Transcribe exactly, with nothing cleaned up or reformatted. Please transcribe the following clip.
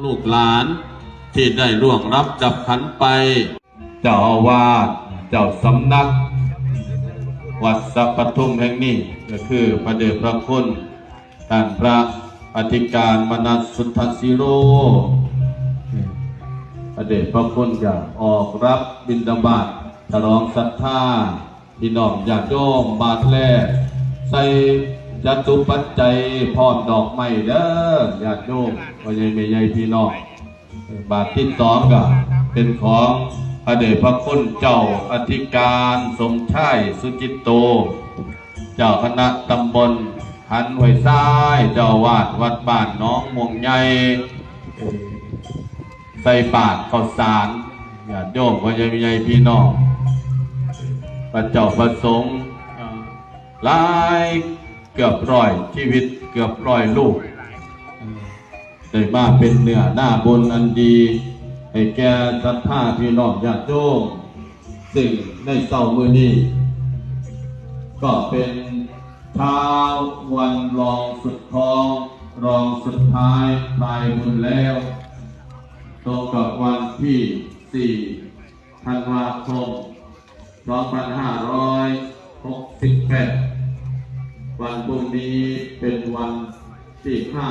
ลูกหลานที่ได้ล่วงลับดับขันไป เจ้าอาวาส เจ้าสำนัก วัดสะปทุมแห่งนี้ ก็คือพระเดชพระคุณ ท่านพระอธิการมนัสสุทธสิโร พระเดชพระคุณก็ออกรับบิณฑบาตรฉลองศรัทธา พี่น้องญาติโยม บาตรแรก ใส่จตุปัจจัยพร้อมดอกไม้เด้อ ญาติโยม พ่อใหญ่แม่ใหญ่พี่น้อง บาตรที่สองก็เป็นของพระเดชพระคุณเจ้าอธิการสมชายสุจิตโต เจ้าคณะตำบลหันห้วยทราย เจ้าอาวาสวัดบ้านหนองม่วงใหญ่ ใส่บาตรข้าวสาร ญาติโยม พ่อใหญ่แม่ใหญ่พี่น้อง พระเจ้าพระสงฆ์ หลายเกือบร้อยชีวิต เกือบร้อยรูป ได้มาเป็นเนื้อนาบุญอันดี ให้แก่ศรัทธาพี่น้องญาติโยม ซึ่งในเช้ามื้อนี้ ก็เป็นเช้าวันรองสุดท้อง รองสุดท้ายปลายบุญแล้ว ตรงกับวันที่ สี่ ธันวาคม สองพันห้าร้อยหกสิบแปด วันพรุ่งนี้เป็นวันที่ ห้า